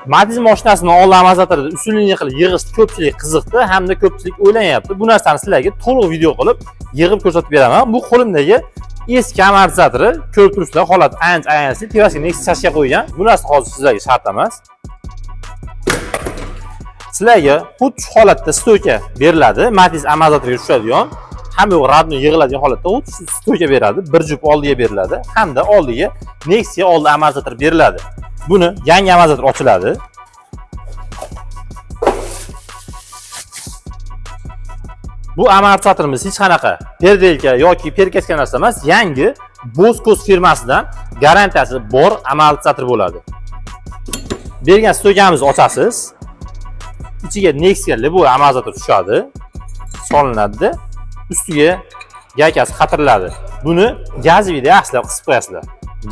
Matiz mashinasini oldi amortizatorda usulini qilib yig'ish ko'pchilik qiziqdi hamda ko'pchilik o'ylanyapti. Bu narsani sizlarga to'liq video qilib yig'ib ko'rsatib beraman. Bu qo'limdagi eski amortizatori ko'rib turibsizlar, holat ancha ayanchli. Tepasiga Nexia chashka qo'ygan. Bu narsa hozir sizlarga shart emas. Sizlarga xuddi shu holatda stoyka beriladi. Matiz amortizatoriga tushadigan, hamma yo'q родной yig'iladigan holatda xuddi shu stoyka beradi. Bir jup oldiga beriladi hamda oldiga Nexia oldi amortizator beriladi. Buni yangi amortizator ochiladi. Bu amortizatorimiz hech qanaqa переделка yoki перекачка narsa emas, yangi Boscos firmasidan garantiyasi bor amortizator bo'ladi. Bergan stoykamizni ochasiz. Ichiga Nexia любой amortizator tushadi, solinadi, ustiga gaykasi qatiriladi. Buni gazoviyda yaxshilab qisib qo'yasizlar.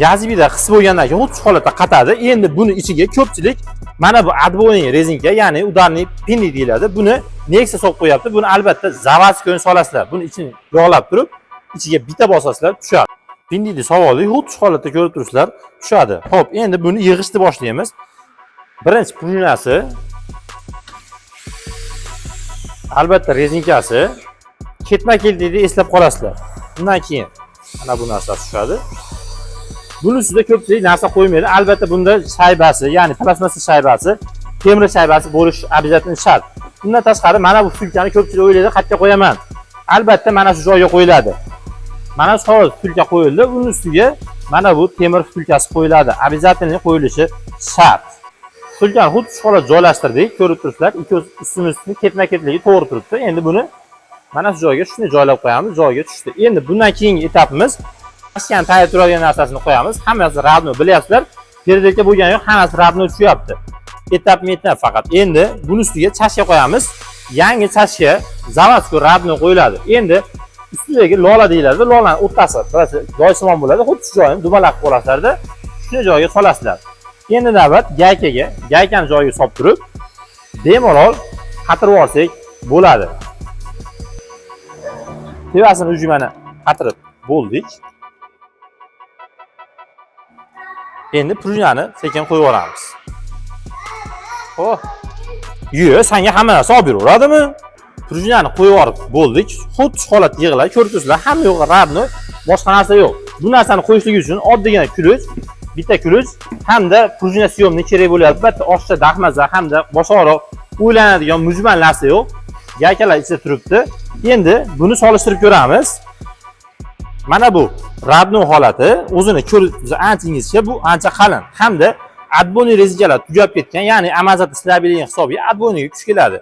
Gazoviyda qisib bo'lgandan keyin xuddi shu holatda qatadi. Endi buni ichiga ko'pchilik mana bu отбойный rezinka, ya'ni ударный пинник deyiladi. Buni Nexia solib qo'yapti. Buni albatta заводской solasizlar. Buni ichini yog'lab turib, ichiga bitta bosasizlar, tushadi. Пинник ni solib, xuddi shu holatda ko'rib turibsizlar, tushadi. Xo'p, endi buni yig'ishni boshlaymiz. Birinchi prujinasi, albatta rezinkasi ketma-ketlikni eslab qolasizlar. Undan keyin mana bu narsa tushadi. Buni ustida ko'pchilik narsa qo'ymaydi. Albatta bunda shaybasi, ya'ni plastmassa shaybasi, temir shaybasi bo'lishi обязательно shart. Undan tashqari mana bu vtulkani ko'pchilik o'ylaydi, qayerga qo'yaman? Albatta mana shu joyga qo'yiladi. Mana shu holat vtulka qo'yildi, uning ustiga mana bu temir vtulkasi qo'yiladi. Обязательно qo'yilishi shart. Vtulkani xuddi shu holat joylashtirdik. Ko'rib turibsizlar, ikki ustini ketma-ketligi to'g'ri turibdi. Endi buni mana shu joyga shuni joylab qo'yamiz, joyiga tushdi. Endi bundan keyingi etapimiz maskani tayyor turadigan narsasini qo'yamiz. Hammasi родной, bilyapsizlar. Переделка bo'lgani yo'q, hammasi родной tushyapti. Etapma-etap faqat. Endi buni ustiga chashka qo'yamiz. Yangi chashka заводской родной qo'yiladi. Endi ustidagi lola deyiladi. Lolani o'rtasi birasi joysimon bo'ladi. Xuddi shu joyini dumalab qilib olasizlarda, shuni joyiga solasizlar. Endi navbat gaykaga. Gaykani joyiga solib turib, bemalol qatirib olsak bo'ladi. Tepasini uji mana qatirib bo'ldik. Endi prujinani sekin qo'yib yuboramiz. Oh. Yo, senga hamma narsa olib beraveradimi? Prujinani qo'yib yuborib bo'ldik. Xuddi shu holatda yig'iladi. Ko'rib turibsizlar, hamma yo'q родной, boshqa narsa yo'q. Bu narsani qo'yishlik uchun oddiygina ключ, bitta ключ hamda prujina съемный kerak bo'lyapti. Albatta oshcha dahmaza hamda boshqaroq o'ylanadigan mujmal narsa yo'q. Gaykalar ichida turibdi. Endi buni solishtirib ko'ramiz. Mana bu родной holati, o'zini ko'rib ancha ingichka, bu ancha qalin hamda отбойный rezinkalar tugab ketgan, ya'ni amortizator слабый ligi hisobiga отбойный ga kuch keladi.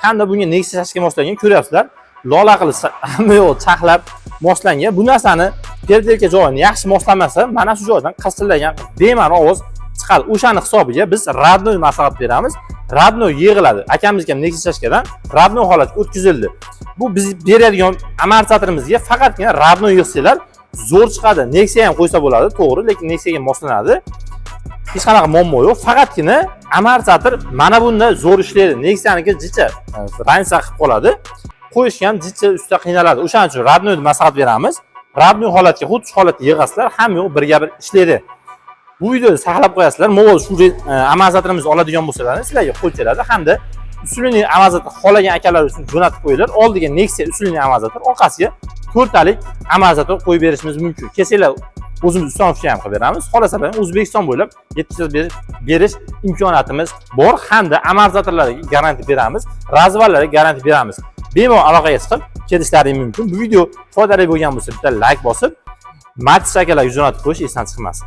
Hamda bunga Nexia chashka moslangan, ko'ryapsizlar. Lola qilib hamma yo'q chaqlab moslangan. Bu narsani переделка joyini yaxshi moslamasa, mana shu joydan qirsillagan bema'ni ovoz chiqadi. O'shani hisobiga biz родной maslahat beramiz. Родной yig'iladi. Akamizga ham Nexia chashkadan родной holatga o'tkazildi. Bu biz beradigan amortizatorimizga faqatgina родной yig'sanglar zo'r chiqadi. Nexia ham qo'ysa bo'ladi, to'g'ri, lekin Nexiaga moslanadi. Hech qanaqa muammo yo'q. Faqatgina amortizator mana bunda zo'r ishlaydi. Nexia'niki jicha ransa qilib qoladi. Qo'yishga ham jicha ustida qiynaladi. O'shaning uchun родной maslahat beramiz. Родной holatga xuddi shu holatda yig'asizlar, hamma yo'q birga bir ishlaydi. Bu videoni saqlab qo'yasizlar. Mo'g'ul shu amortizatorimizni oladigan bo'lsalar, sizlarga qo'l keladi hamda usulini amortizator xohlagan akalar uchun jo'natib qo'yiladi. Oldiga Nexia usulini amortizator, orqasiga to'rttalik amortizator qo'yib berishimiz mumkin. Kelsanglar o'zimiz установка ham qilib beramiz. Xohlasalar ham O'zbekiston bo'ylab yetkazib berish imkoniyatimiz bor hamda amortizatorlarga garantiya beramiz, развал larga garantiya beramiz. Bemalol aloqaga chiqib kelishlaring mumkin. Bu video foydali bo'lgan bo'lsa, bitta like bosib, Matiz akalarga jo'natib qo'yish esdan chiqmasin.